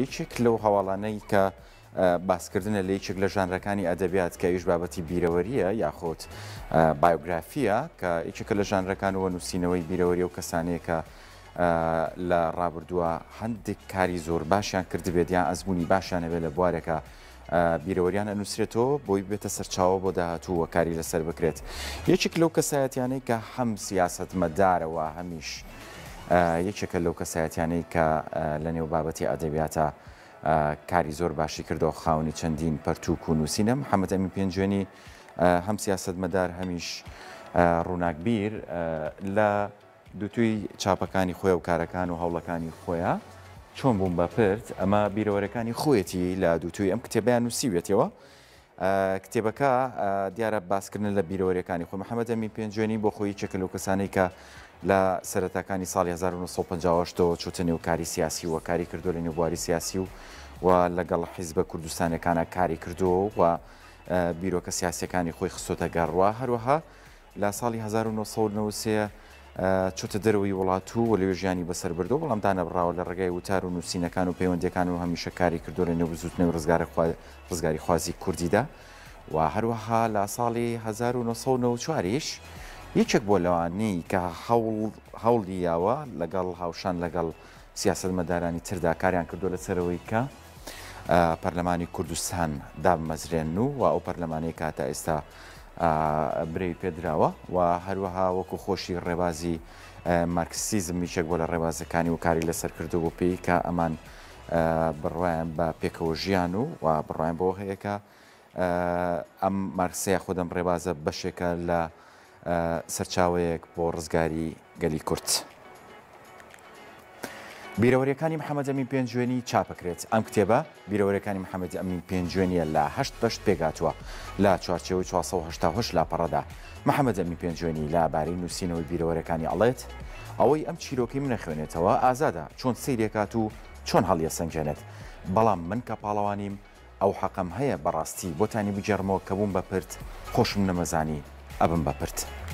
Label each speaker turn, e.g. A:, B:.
A: یەکێک لەو هەواڵانەی کە باسکردنە لە یەکێک لە ژانرەکانی ئەدەبیات کە ئەویش بابەتی بیرەوەرییە یاخود بایۆگرافییە کە یەکێکە لە ژانرەکان و نووسینەوەی بیرەوەری و کەسانەیە کە لە ڕابردووە هەندێک کاری زۆر باشیان کردبێت یان ئەزمموی باشیان هەبێت لە بوارێکە بیرەوەریان ئەنووسرێتەوە بۆی بێتە سەرچاوە بۆ داهاتوو و کاری لەسەر بکرێت. یەکێک لەو کەسایەتیانەی کە هەم سیاسەتمەدارەوە هەمیش یەکێکە لەو کەسایەتیانەی کە لە نێو بابەتی ئەدەبیاتە کاری زۆر باشی کردەوە خاوەنی چەندین پەرتووک و نووسینە محەممەد ئەمین پێنجوێنی هەم سیاسەتمەدار هەمیش ڕووناکبیر لە دوتوی چاپەکانی خۆی و کارەکان و هەوڵەکانی خۆیا چۆن بووم بە پرد ئەمە بیرەوەرەکانی خۆیەتی لە دوتوی ئەم کتێبەیان نووسیوێتەوە کتێبەکە دیارە باسکردن لە بیرەوەریەکانی خۆی محەممەد ئەمین پێنجوێنی بۆ خۆی یەکێکە لەو کەسانەی کە لە سەرەتاکانی ساڵی 1950 ەوە چۆتە نێو کاری سیاسی و کاری کردو لە نێو بواری سیاسی و و لەگەڵ حیزبە کوردستانەکانە کاری کردووە و بیرۆکە سیاسەکانی خۆی خستۆتە گەڕوە هەروەها لە ساڵی 1993 چۆتە دەرەوەی وڵات و لەوێ ژیانی بەسەر بردووە، بەڵام دانەبڕاوە لە ڕێگای وتار و نووسینەکان و پەیوەندییەکان و هەمیشە کاری کردووە لە نێو بزووتنەوەی ڕزگاریخوازی کوردیدا و هەروەها لە ساڵی 1994 یش یەکێک بووە لەوانەی کە هەوڵ هەوڵی یاوە لەگەڵ هاوشان لەگەڵ سیاسەتمەدارانی تردا کاریان کردووە لەسەرەوەی کە پەرلەمانی کوردستان دابمەزرێنن و ئەو پەرلەمانەی کە تا ئێستا برەوی پێدراوە و هەروەها وەکو خۆشی ڕێبازی مارکسیزم یەکێک بۆ لە ڕێبازەکانی و کاری لەسەر کردو بۆ پێی کە ئەمان بڕوایان بە پێکەوە ژیان و و بڕوایان بۆ هەیە کە ئەم مارکسەیە خودم ڕێبازە بەشێکە لە سەرچاوەیەک بۆ ڕزگاری گەلی کورد. بیرەوەریەکانی محەمەد ئەمین پێنجوێنی چاپەکرێت. ئەم کتێبە بیرەوەریەکانی محەمەد ئەمین پێنجوێنیە لە هەشت بەشت پێکهاتووە لە چوارچێوەی 488 لاپەڕەدا. محەمەد ئەمین پێنجوێنی لە بارەی نووسینەوەی بیرەوەرەکانی ئەڵێت، ئەوەی ئەم چیرۆکەی من ئەخوێنێتەوە ئازادە چۆن سەیرێکات و چۆن هەڵیەسەنگێنێت، بەڵام من کە پاڵەوانیم ئەو حەقەم هەیە بەڕاستی بۆتانی بگێڕمەوە کە بووم بە پرد، خۆشم نەمەزانی ئەبم بە پرد.